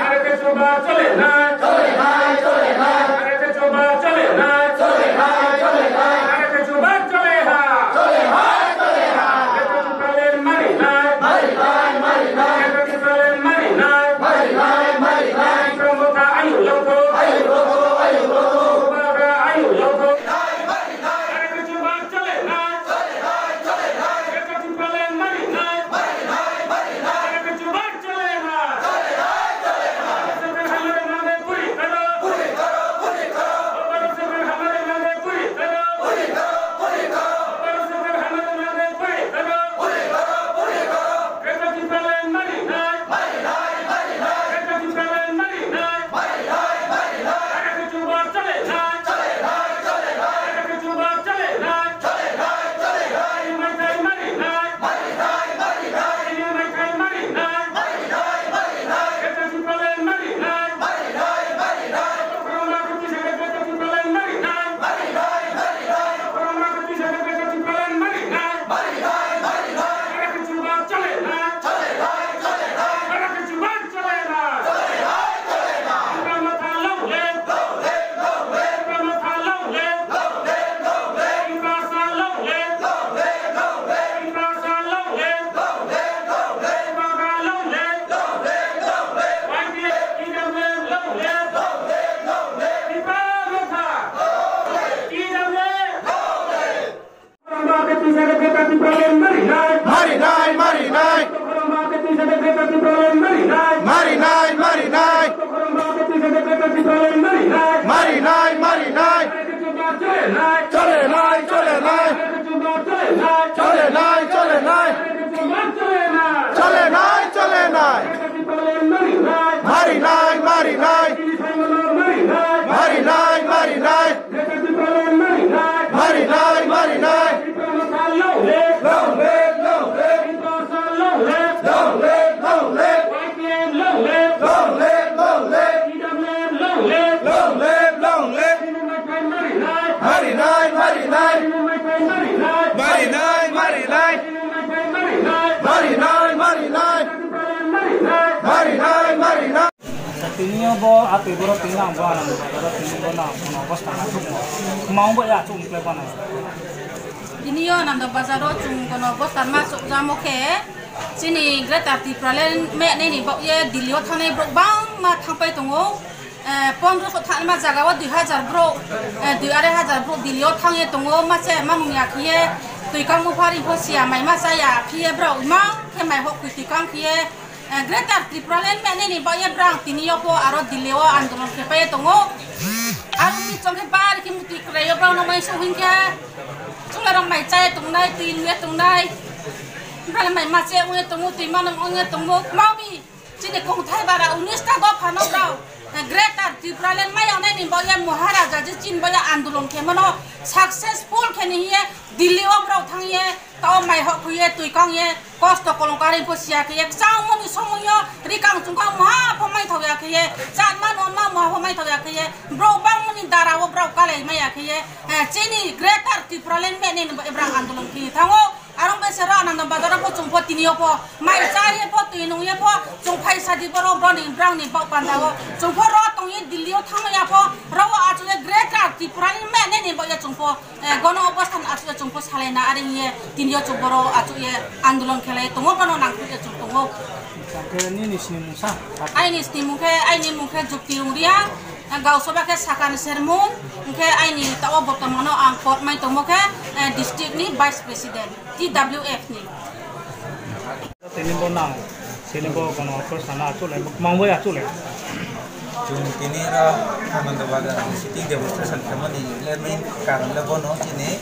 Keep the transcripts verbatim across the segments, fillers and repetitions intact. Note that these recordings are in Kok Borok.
আরে কিছু বার চলে না। চলে ভাই, চলে ভাই। আরে কিছু বার চলে না। চলে ভাই, চলে ভাই। আরে কিছু বার চলে হা। চলে ভাই, চলে ভাই। এ কিছু পালেন মারি নাই। মারি নাই, মারি নাই। এ কিছু পালেন মারি নাই। মারি নাই, মারি নাই। বিক্রম কথা আয়ু লোক। আয়ু লোক, আয়ু লোক। বাবা আয়ু লোক। নাই, মারি নাই। আরে কিছু বার চলে না। চলে নাই, চলে নাই। এ কিছু পালেন মারি নাই। মারি নাই, মারি নাই। আরে কিছু বার চলে না। চলে নাই, চলে নাই। বাবা সাহেবের হামলার নামে গুলি করো। গুলি করো, গুলি করো। বাবা সাহেবের হামলার নামে গুলি করো। গুলি করো, গুলি করো। বাবা সাহেবের হামলার নামে গুলি করো। গুলি করো, গুলি করো। এ কিছু পালেন মারি নাই। মারি নাই, মারি নাই। এ কিছু পালেন মারি নাই। মারি নাই, মারি নাই। আরে কিছু বার চলে নাই। চলে নাই, চলে নাই। আরে কিছু বার চলে নাই। চলে নাই, চলে নাই। ইনি মাইথাই মারি নাই। মারি নাই, মারি নাই। ইনি মাইথাই মারি নাই। মারি নাই, মারি নাই। এ কিছু পালেন মারি নাই। মারি নাই, মারি নাই। তখন আমরা কিছু সেটা কিছু পালেন মারি নাই। মারি নাই, মারি নাই। তখন আমরা কিছু সেটা কিছু পালেন মারি নাই। মারি নাই, মারি নাই। আরে কিছু বার চলে নাই। চলে নাই, চলে নাই। আরে কিছু বার চলে নাই। চলে নাই, চলে নাই। ইব্রাহিম মাথা long live। Long live, long live। Ibrahim মাথা long live। Long live, long live। Ibrahim মাথা long live। Long live, long live। Ibrahim মাথা long live। Long live, long live। Ibrahim মাথা long live। Long live, long live। Y T F, T W F long live। Long live, long live। Ibrahim মাথা। Long live। T W F। Long live। Mari nai, mari nai. Mari nai, mari nai. Mari nai, mari nai. Chole nai, chole nai. Chole nai, chole nai. Chole nai, chole nai. Mari nai, mari nai. Mari nai, mari nai. Mari nai, mari nai. Long live, long live. Long live, long live. Long live, long live. Long live, long live. Long live, long live. Mari nai, mari nai. Mari nai, mari nai. Mari nai, mari nai. Mari nai, mari nai. Tini o bo atwi borok tini ang bo anang bo tini bo nang bono bwskang aswk no. Mang bo ya chung kle bono. Tini o Ananda Bazar o chung bono bwskang ma chukjamo khe chini Greater Tipraland me nini bok ye Delhi o thangnai borok bangma thangpai tongo. Eh, pondro so thangma jaga o dui hajar borok, eh, dui arai hajar borok Delhi o thangye tongo. Mase manung ya khiye twi kang buphar info siya mai ma chaya khiye borok imang khe mai hok twi kang khiye. Eh, Greater Tipraland me nini bok ye brang tini o pho aro Delhi o andolon khe pai tongo. Aro ni chong khe bar khe mutwi kwrai o brang no mai so hin khe chwla rok mai chai tongnai, twi nungya tongnai. Brang mai ma che ungya tongo, twi ma nung ungya tongo. Mami chini kongthai bara unis ta dopha no brang. Eh, Greater Tipraland mai onai ni bok ye Maharaja je chin bok ye andolon khe mano successful khe ni hiye Delhi o brok thang ye. Tao mai hok khuye twi kang ye kosto kolong kari pho siya khe ye kwchangmoni somoyo rikang chungkang muha pho mai thok ya khe ye chatma nonma muha pho mai thok ya khe ye bro bangmoni dara o brok kalai mai ya khe ye, eh, chini Greater Tipraland me nini bo ebrang andolon khe thango. Arong bai sero Ananda Bazar o pho chung pho tini o pho mai cha ye pho twi nung ye pho chung phai sadi boro broni brang ni bok panda o chung pho ro tong ye Delhi o thang ya pho ro o achu ye Greater Tipraland me nini bo ye chung pho. Eh, gono obosthan achukhe chwngkhe salaina aring ye, tini o chwng boro achukhe andolon khelai tongo, bono nangkukhe chwng tongo. Hwnkhe nini sinimung sa? Aini sinimung khe, aini mung khe Jukti Rungria, eh, Gausoba khe sakani sermung, hwnkhe aini tao bortomano ang port mai tongmo khe, eh, district ni vice president, T W F ni. Tini bo nang, tini bo kono kosana achule, mangbo achule. Chwng tini ro Ananda Bazar sitting demonstration khaimani le main karon le bono chini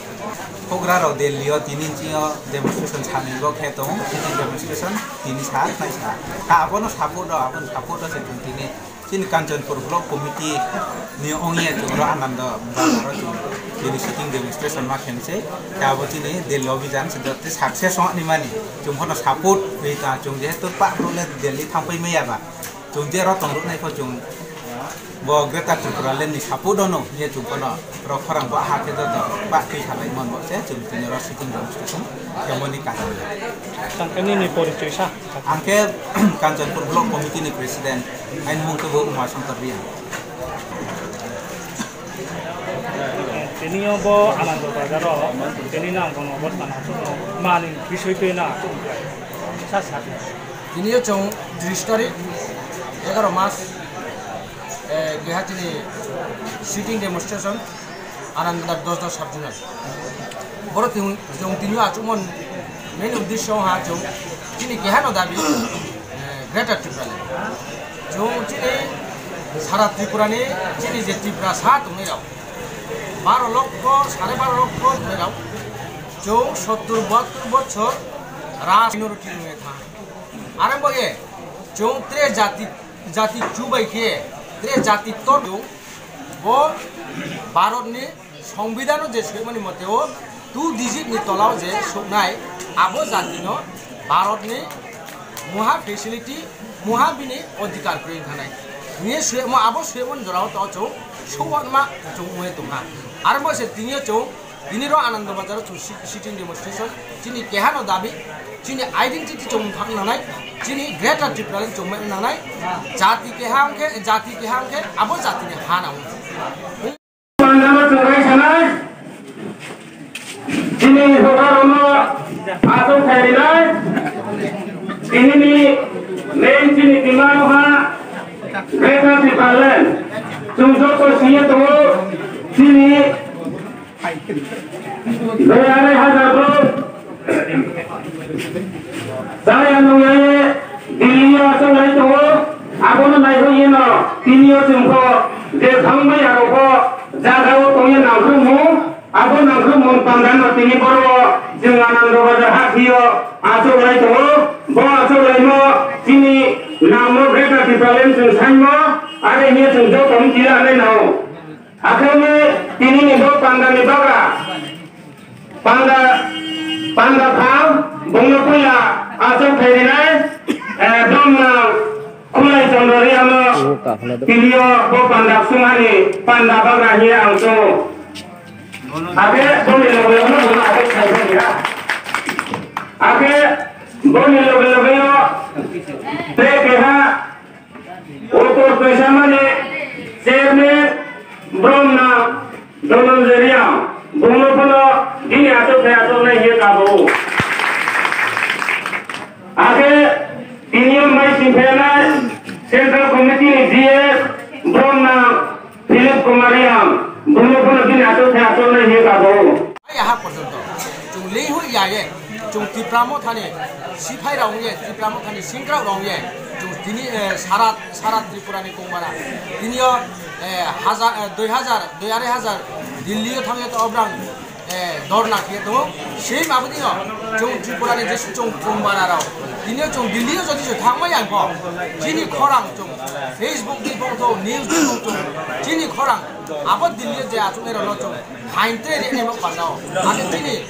pugra ro Delhi o tini chini o demonstration sani bo khe tongo, sitting demonstration tini sa nai sa. Ha abono support ro, abono support ro se chwng tini. Chini Kanchanpur Block Committee ni ongya chwng ro Ananda Bazar o chwng tini sitting demonstration ma khense. Abo chini Delhi Abhijan se jote success ong ni mani. Chwng bono support ri ta chwng jehetu pa role Delhi thangpai maya ba. Chwng je ro tong rok nai pho chwng Bo Greater Tripura Land ni support ono ye chwng kono rok khorang bo ha khe joto ba twi salai mon bo se chwng tini oro sitting room station khe moni kajak. Tangkhe nini porichoi sa. Ang khe Kanchanpur Block Committee ni President, aini mung khe bo Uma Shankar Reang. Tini o bo Anando Bazar o tini nang bono bo sana mani bisoi twi na sa sa. Tini o chwng tris tarik, egaro mas, eh, Guwahati ni sitting demonstration, Anando Bazar Dosda sub zonal. Boro tini, chwng tini o achukmon main uddesho ha chwng chini keha no dabi, eh, Greater Tripura Land. Chwng chini sara Tripura ni chini je Tripura sa tongwi rok, baro lokho, sare baro lokho tongwi rok, chwng sottur bahattur bochor raj minority wngwi thang. Are bo ye chwng tre jati, jati chubai khe, tre jati tor chwng bo Bharat ni Songbidan o je swimani mote o two digit ni tola o je suknai abo jati no Bharat ni muha facility, muha bini odhikar kwrwi thanai. Ni swimo abo swimon jora o to chwng suwatma chwng ungwi tongha. Are bo se tini o chwng Tini ro Anando Bazar o chwng si-, sitting demonstration, chini keha no dabi, chini identity chwng thang nangnai, chini Greater Tripura Land chwng mai nangnai, jati keha hwnkhe, jati keha hwnkhe abo jati ni ha nang. Pandano chwng rai sanai, chini hogar ono aswk khai rinai, tini ni main chini demand ha Greater Tripura Land, chwng joto siye tongo, chini Dui arai hajar bro. Chaya nungya ye Delhi o aswk lai tongo. Abono naihoyeno tini o chwngkho je thangbai arokho jagao tongya nangkhrukmung. Abo nangkhrukmung pandano tini boro chwng Anando Bazar hathio aswk lai tongo. Bo aswk laimo chini nangno Greater Tipraland chwng saimo. Are hiya chwng joto wngkhe anai nao. Akhirni tini ni bo panda ni bagra, panda, panda phang, bungno puila achuk thai rinai, eh, bumna Khulai Chandra Reang no tini o bo panda sumani panda bagra hiya ang chungo. Akhe boni loge loge no bumna achuk thai rinai. Akhe boni loge loge no tre keha Uttor Toisamani chairman Bromna Dhananjay Reang, bungno phano bini achuk khe achuknai hiye kabo. Akhe tini o mai singphainai Central Committee ni G S Bromna Philip Kumar Reang, bungno phano bini achuk khe achuknai hiye kabo. Yaha porjonto chwng lehoi ya ye, chwng Tipra Mothani siphai rok wngye, Tipra Mothani singkrok rok wngye, chwng tini, eh, sara, sara Tripura ni kongmana. Tini o, eh, hajar, eh, dui hajar, dui arai hajar Delhi o thangye to obrang, eh, dorna khe tongo. Same aboni no chwng Tripura ni jesu chwng kongmana rok. Tini o chwng Delhi o jodi chwng thangma yang kho, chini khorang chwng Facebook di bongtho, news di bongtho, chini khorang abo Delhi o je achuknai rok no chwng Hain tre ri nai ma panda o. Ake chini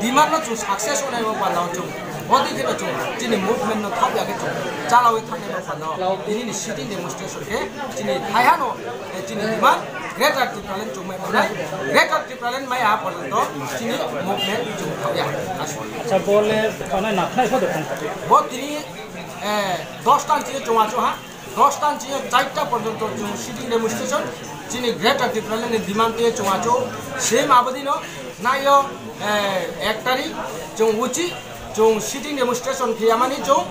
demand no chwng success o nai ma panda o chwng. Bodi khe no chwng chini movement no thok ya khe chwng chalawi thang nai ma panda o. Tini ni sitting demonstration khe chini thaiha no, eh, chini demand Greater Tipraland chwng mai panda. Greater Tipraland mai ha porjonto chini movement chwng thok ya. Aswk. Acha, bole khana nakhnai photo khon. Bo tini, eh, dos ta chini chwng achu ha. Dos ta ni simi charta porjonto chwng sitting demonstration, chini Greater Tipraland ni demand twi chwng achu. Same abodino naio, eh, ek tarik chwng uchi chwng sitting demonstration khiyamani chwng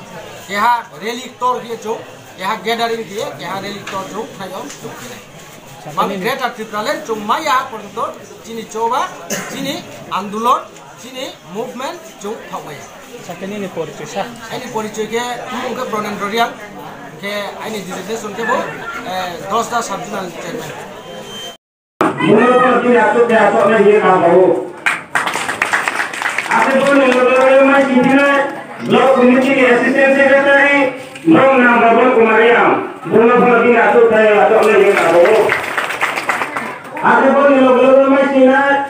keha rally tor khiye chwng keha gathering khiye keha rally tor chwng khaio chwng khinai. Mami Greater Tipraland chwng maya porjonto chini choba chini andolon Chini movement chwng thok maya. Sakhe nini porichoi sa. Aini porichoi khe, mung khe Pranendra Reang, khe aini designation khe bo, eh, Dosda Sub Zonal Chairman. Mungno bo chini aswk khe aswk nai hiye kha bo. Ate bo ni loge loge mai chini nai Block Committee ni Assistant Secretary, Bromna Babul Kumar Reang. Mungno bo chini aswk khe aswk nai hiye kha bo. Ate bo ni loge loge mai chini nai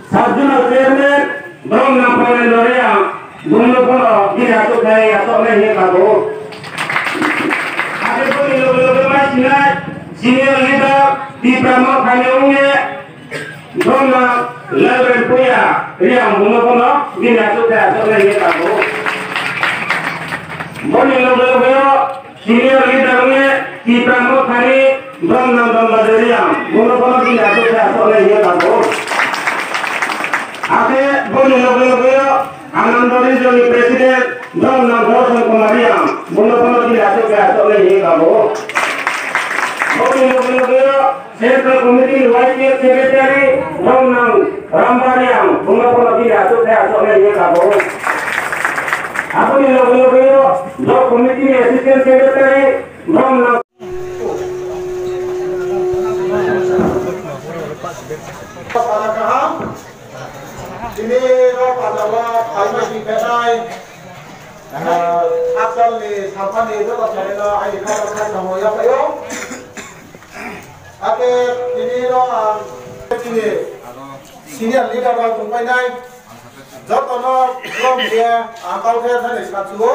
Sub Zonal Chairman, Bromna Pranendra Reang, bumno phano bini achuk khai achuknai hinkha bo. Ake boni loge loge mai sinai, Senior leader Tipra Mothani wngya Donna Lalren Puya Riang, buno bono bini aswk khe aswk lai ye tabuk. Boni loge loge o senior leader wngya Tipra Mothani Donna Donna Riang, buno bono bini aswk khe aswk lai ye tabuk. Ate boni loge loge o Anando Region ni President Donna Dharson Kumar Riang, buno bono bini aswk khe aswk lai ye tabuk. Boni loge loge o Central Committee ni Y P F Secretary Rong Nang Rambariang, buno bono bini aswk khe aswk lai ye tabuk. Aboni loge loge o Block Committee ni Assistant Secretary Rong Nang. Sana kaham, tini rok pajalo phaima di khenai, ah, April ni sampani joto channel o aini khorang kha tamo yapayo. Ake tini rok ang tini senior leader rok tongpainai jotono rok je ang kau khe thani sachuo.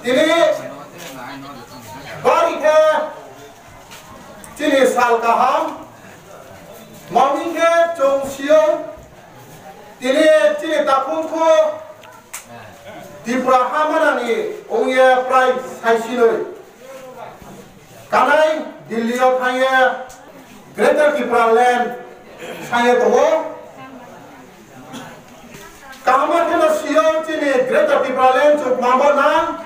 Tini bari khe chini sal kaham, mami khe chwng sio, tini chini takhuk kho Tripura ha manani ongya prai saisinoi. Kanai Delhi o thangya Greater Tipraland saiya tongo. Kaham khe no sio chini Greater Tipraland chuk mabo nang.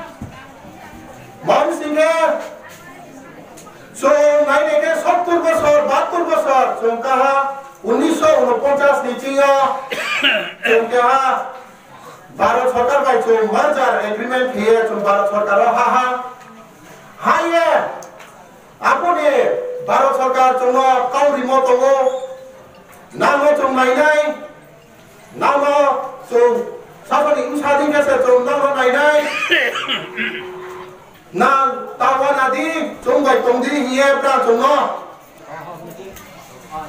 Mom singhe chwng nainai khe sottur bosor, bahattur bosor chwng kaha unnisho unoponchas ni chingo chwng kaha Bharat Sarkar bai chwng merger agreement khiye chwng Bharat Sarkar o ha ha. Haiye aboni Bharat Sarkar chwngno kaurimo tongo. Nangno chwng nainai, nangno chwng sakni wngsa dingkhe se chwng nangno nainai. Nang ta wana di, chwng bai tong di hiye bra chwngno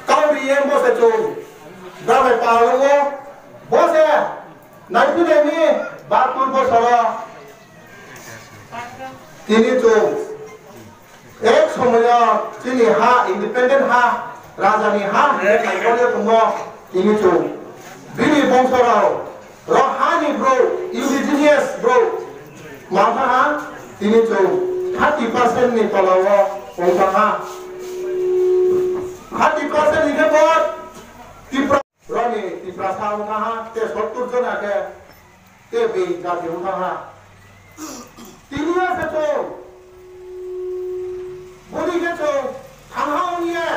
kauriye bo se chwng bra bai palongo. Bo se Naiphilaini bahattur bosoro tini chwng ek somoyo chini ha, independent ha, rajani ha hwnwi kaitorya tongo tini chwng. Bini bongsorok, rok hani bro, indigenous bro, mangkha ha tini chwng thirty percent ni tolao wngkha ha. Thirty percent ni khe bo Tipra Roni Tiprasa wngkha ha, te sottur jona khe te bini jati wngkha ha. Tini ya se chwng, boni khe chwng thangha wngya,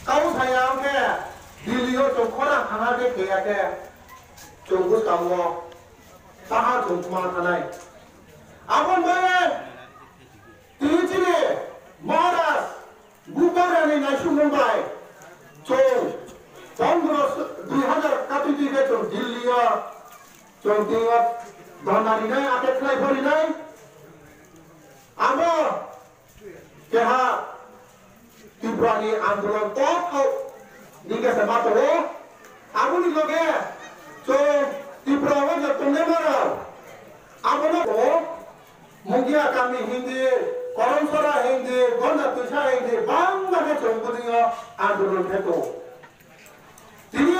kau saya wngkhe Delhi o chwng khorang thangha khe kheya khe chwng bwskango taha chwng thuma thanai. Aboni bagwi tini chini Maharaj Bubagrani naisingmung bai chwng pondro dui hazar katwi twi khe chwng Delhi o chwng twi o dhorna rinai, ate khlai pho rinai. Abo keha Tripura ni andolon kothok ni khe se ma tongo. Aboni loge chwng Tripura o je tongnai ma rok abono tongo. Mugia kami hindi, Koromsora hindi, Gonda Twisa hindi, bangma khe chwng bwdwio andolon khe tongo. Tini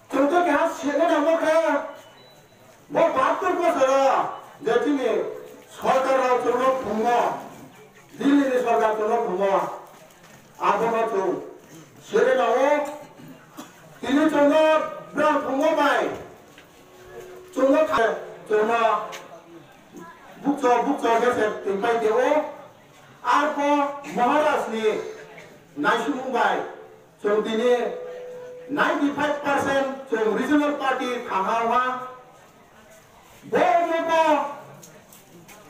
chwng to keha sene nangma khe, bo bahattur bosoro je chini sorkar rok chwngno phungo, Delhi ni sorkar chwngno phungo, abono chwng sere nao. Tini chwngno bwrang phungo bai chwngno kha-, chwngno bukcho bukcho khe se tongpai teo. Arpho Maharaj ni naisingmung bai chwng tini ninety five percent chwng regional party thangha wngha. Bo omo bo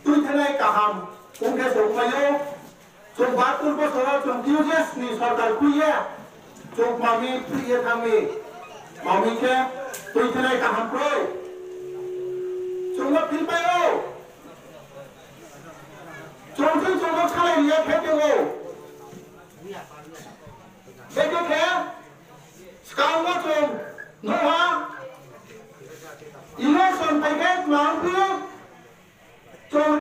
twi thanai kaham wngkhe se wngmai-o. Chwng bahattur bosoro chwng T U J S ni sorkar khuiya, chwng mami khuiya thangmi, mami khe twi thanai kaham kroi. Chwngno philpai-o. Chwng twi chwngno khalai riya khe teo. Bekhe khe swkango chwng nukha, election phaikhe tma wngphio, chwng